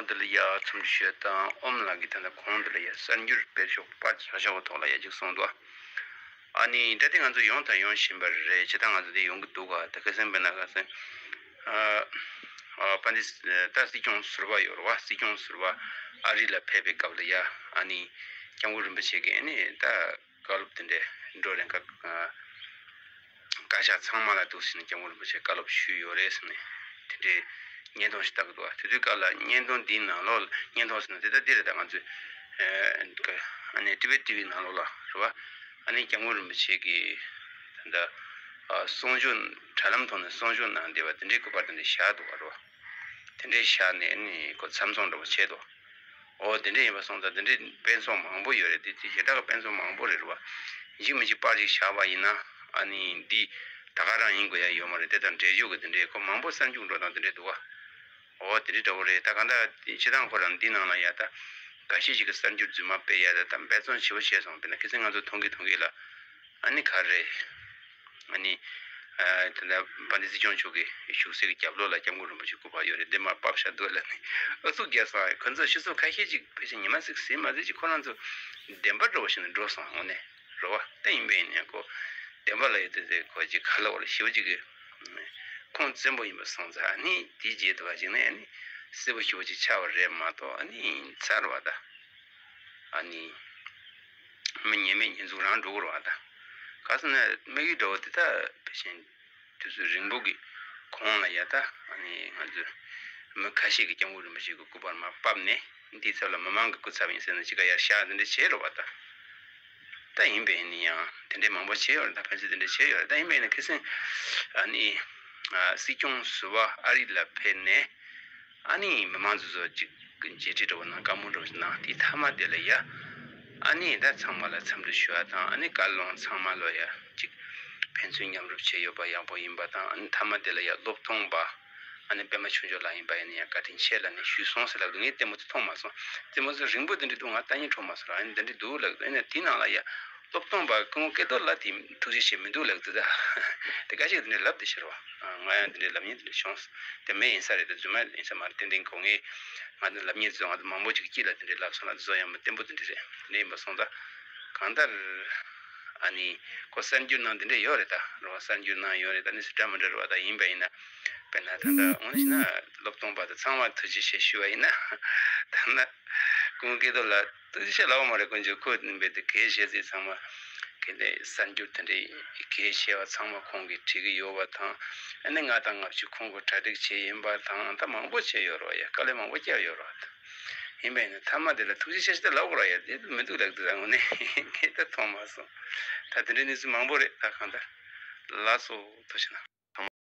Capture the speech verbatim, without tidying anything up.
འདི་ལ་ཡ་འཚམས་འདྲི་ཞུ་དང་། ཨོམ་ལགས་ཀྱིས་ད་ལྟ་གོང་དུ་ལ་ཡ་གསར་འགྱུར་སྤེལ་ཕྱོགས་པར་བཞག་ཕྱོགས་ཐོག་ལ་ཡ་ཅིག་གསུངས་འདུག། ཨ་ནི་ད་ལྟ་ང་ཚོ་ཡོང་དང་ཡོང་བཞིན་པ་རེད། བྱེད་སྟངས་ང་ཚོ་འདི་ཡོང་གི་འདུག་ག་ད་ཁ་སང་དཔེར་ན་ཁ་སང་ཨ་ཨ་པཎྜི་ཏ་ད་སྲིད་སྐྱོང་ཟུར་པ་ཡོད་རེད་བ། སྲིད་སྐྱོང་ཟུར་པ་ཨ་རི་ལ་ཕེབས་པའི་སྐབས་ལ་ཡ་ཨ་ནི་སྐྱབས་མགོན་རིན་པོ་ཆེ་གིས་ཨ་ནི་ད་བཀའ་སློབ་དེ་འདྲའི་འགྲོ་རན་ཁ་བཀའ་ཤག་ཚང་མ་ལ་འདུག་ཟེར་ནས་སྐྱབས་མགོན་རིན་པོ་ཆེ་བཀའ་སློབ་ཞུས་ཡོད་རེད་ཟེར་ནས་དེ་འདྲའི་བརྙན་ཐུང་ཞིག་ལྟ་གི་འདུག་བ། དེ་དུས་སྐབས་ལ་བརྙན་ཐུང་འདིའི་ནང་ལོགས་ལ། བརྙན་ཐུང་ཟེར་ན་དེ་ལྟ་འདི་རེད། ད་ང་ཚོས་ཨ་ནི་ཊི་ཝི་ཊི་ཝི་ནང་ལོགས་ལ་རེད་བ། ཨ་ནི་སྐྱབས་མགོན་རིན་པོ་ཆེ་གིས་ད་ལྟ་གསུང་ཆོས་དྲ་ལམ་ཐོག་ནས་གསུང་ཆོས་གནང་བསྡད་པ་དེ་འདྲའི་སྐུ་པར་དེ་འདྲ་བཞག་འདུག་བ་རེད་བ། དེ་འདྲའི་བཞག་ནས་ཨ་ནི་ཁོ་མཚམས་འཚོགས་འདྲ་པོ་བྱས་འདུག། ཨོ་དེ་འདྲ་ཡིན་པ་སོང་ཙང་དེ་འདྲའི་དཔེ་མཚོན་མང་པོ་ཡོད་རེད། དེ་དེ་ཞེ་དྲག་གི་དཔེ་མཚོན་མང་པོ་རེད་རེད་བ། ཡིན་གཅིག་མིན་གཅིག་པར་ཞིག་བཞག་པ་ཡིན་ན་ཨ་ནི་འདི་ད་ག་རང་ཡིན་དགོས་ཡ་ཡོད་མ་རེད། དེ་དང་འབྲེལ་ཡོད་ཀྱི་དེ་འདྲའི་ཁོ་མང་པོ་གསར་འགྱུར་འགྲོ་སྟངས་དེ་འདྲའི་འདུག་བ། ཨོ་དེ་འདྲའི་འདྲ་པོ་རེད། ད་གང་ལྟར་བྱེད་སྟངས་ཁོ་རང་འདི་ནང་ལ་ཡ་ད་འགའ་ཤས་ཤིག་གི་གསར་འགྱུར་རྫུན་མ་སྤེལ་ཡ་ད་ད་འབད་བརྩོན་ཞེ་པོ་བྱས་སོང་། དཔེར་ན་ཁ་སང་ང་ཚོ་མཐོང་གི་མཐོང་གི་ལ་ཨ་ནི་ག་རེ། ཨ་ནི། ཨ་དེ་འདྲ་དཔལ་ལྡན་སྲིད་སྐྱོང་མཆོག་གི་བཞུགས་སའི་རྒྱབ་ལོགས་ལ་སྐྱབས་མགོན་རིན་པོ་ཆེ་སྐུ་པར་ཡོད་རེད། འདི་མར་ཕབ་བཞག་འདུག་ལབ་ནས་ཨུ་ཚུགས་རྒྱག་སོང་། ཁོ་ཚོ་ཕྱི་ཚོ་ཁ་ཤས་ཅིག་ཕལ་ཆེར་ཉི་མ་ཟིག་ཟིན་མ་ཟིན་ཅིག་ཁོ་རང་ཚོ་བདེན་པ་འདྲ་པོ་བྱས་ནས་འགྲོ་སོང་། དངོས་གནས་རེད་བ། ད་ཡིན་པས་ཡིན་ཡང་ཁོ་བདེན་པ་ལ་ཡོད་དེ་དེ་ཁོ་ཅིག་ག་ལབ་དགོས་རེད། ཞེ་པོ་ཅིག་གི་ཁུངས་བཙན་པོ་ཡིན་པ་སོང་ཙང་ཨ་ནི་དེའི་རྗེས་དུ་བ་ཅིག་ནས་ཨ་ནི་གསལ་པོ་ཞེ་པོ་ཅིག་ཆགས་པ་རེད་མ་གཏོགས་ཨ་ནི་ཚར་བ་ད་ཨ་ནི། མི་ཉན་མེད་ཉན་འཛུགས་རང་འགྲོ་དགོས་རེད་བ། ད་ག་ཟེར་ན་དམིགས་ཡུལ་འདྲ་པོ་དེ་ད་ཕལ་ཆེར་དུས་ཚོད་རིང་པོ་གི་གོང་ལ་ཡ་ད་ཨ་ནི་ང་ཚོས་མི་ཁ་ཤས་ཀྱིས་སྐྱབས་མགོན་རིན་པོ་ཆེ་གི་སྐུ་པར་མར་ཕབ་ནས་འདིའི་ཚབ་ལ་མི་མང་གི་སྐུ་ཚབ་ཡིན་ཟེར་ནས་ཅི་ག་ཡར་བཞག་འདི་འདྲ་བྱས་རེད་བ། ད་ད་ཡིན་པས་ནི་ཡང་དེ་འདྲའི་མང་པོ་བྱས་ཡོད་རེད། ད་ཕལ་ཆེར་དེ་འདྲ་བྱས་ཡོད་རེད། ད་ཡིན་པས་ནི་ཁ་སང་ཨ་ནི་ཨ་སྲིད་སྐྱོང་ཟུར་པ་ཨ་རི་ལ་ཕེབས་ནས། ཨ་ནི་མི་མང་ཚོ་ཚོ་ཅིག་མཇལ་འཕྲད་འདྲ་པོ་གནང་། བཀའ་མོལ་འདྲ་པོ་ཅིག་གནང་། དེའི་མཐའ་མ་དེ་ལ་ཡ་ཨ་ནི་ད་ཚང་མ་ལ་འཚམས་འདྲི་ཞུ་བ་དང་། ཨ་ནི་བཀའ་བློན་ཚང་མ་ལོ་ཡ་ཅིག་ཕན་ཚུན་མཉམ་རུབ་བྱས་ཡོད་པ་ཡག་པོ་ཡིན་པ་དང་། ཨ་ནི་མཐའ་མ་དེ་ལ་ཡ་སློབ་སྟོན་པ་ཨ་ནི་པད་མ་ཆོས་འབྱོར་ལགས་ཡིན་པ་ཡིན་ན་ཡང་བཀའ་དྲིན་ཆེ་ལབ་ནས་ཞུས་སོང་ཟེར་ལབ་འདུག། ངས་ལྟད་མོ་དེ་མཐོང་མ་སོང་། ལྟད་མོ་ཚོ་རིང་པོ་དེ་འདྲ་འདུག། ང་ལྟ་སྙིང་བྲོ་མ་སོང་ར། ཨ་ནི་འདི་འདྲ་འདུག་ལབ་འདུག། ཨ་ནི་དེའི་ནང་ལ་ཡ་སློབ་སྟོན་པ་སྐུ་ངོ་སྐལ་རྡོར་ལགས་དེ་ཐུགས་རྗེ་ཆེ་མི་འདུག་ལབ་འདུག། ད་དེ་འགའ་ཞིག་དེ་འདྲ་ལབ་བསྡད་ཤག་ར་བ། ང་ཡང་དེ་འདྲའི་ལབ་མཁན་དེ་འདྲ་བྱུང་། དེ་མེད་ཡིན་ས་རེད། དེ་རྫུན་མ་ཡིན་ས་མ་རེད། ཏན་ཏན་གོ་ངས་ང་ཚོ་ལབ་མཁན་ཚོ་ང་ཚོ་མང་པོ་ཅིག་གིས་ལ་དེ་འདྲའི་ལབ་སོང་ལ། དེ་ཚོ་ཡང་མི་བརྟན་པོ་དེ་འདྲ་རེད། དེ་འདྲ་ཡིན་པ་སོང་ཙང་གང་ལྟར་ཨ་ནི་ཁོ་གསར་འགྱུར་ནང་དེ་འདྲ་ཡོད་རེད། ད་རོ་གསར་འགྱུར་ནང་ཡོད་རེད། ད་ནི་སི་ཏྲ་མི་འདྲ་རེད་བ། ད་ཡིན་པ་ཡིན་ན་དཔེར་ན་ད་ལྟ་འོ་ན་ཞིག་ན་སློབ་སྟོན་པ་དང་ཚང་མ་ཐུགས་རྗེ་ཆེ་ཞུ་བ་ཡིན་ན། ད་ན་སྐུ་ངོ་སྐལ་རྡོར་ལགས་ཐུགས་རྗེ་ཆེ་ལབ་པ་མ་རེད། དཀོན་མཆོག་ཁོས་རྦད་དེ་གལ་ཆེ་ཚིག་ཚང་མ་གལ་ཏེ་གསར་འགྱུར་དེ་འདྲའི་གལ་ཆེ་བ་ཚང་མ་ཁོང་གིས་བྲིས་ཀྱི་ཡོད་པ་དང་། ཨ་ནི་ལྔ་དང་ལྔ་བཅུ་ཁོང་གིས་གྲ་སྒྲིག་བྱས་ཡིན་པ་དང་། ད་མང་པོ་བྱས་ཡོད་རེད་བ། ཡ་དཀའ་ལས་མང་པོ་བརྒྱབ་ཡོད་རེད་བ། ད་ཡིན་པས་ན་མཐའ་མ་དེ་ལ་ཐུགས་རྗེ་ཆེ་ཞེས་ལབ་དགོས་རེད་བ། ཡ་དེ་མི་འདུག་ལབ་འདུག། ད་དངོས་གནས་ངས་ད་མཐོང་མ་སོང་། ད་དེ་འདྲའི་གནས་ཚུལ་མང་པོ་རེད། ད་གང་ལྟར་ལགས་སོ། ཐུགས་རྗེ་གནང་།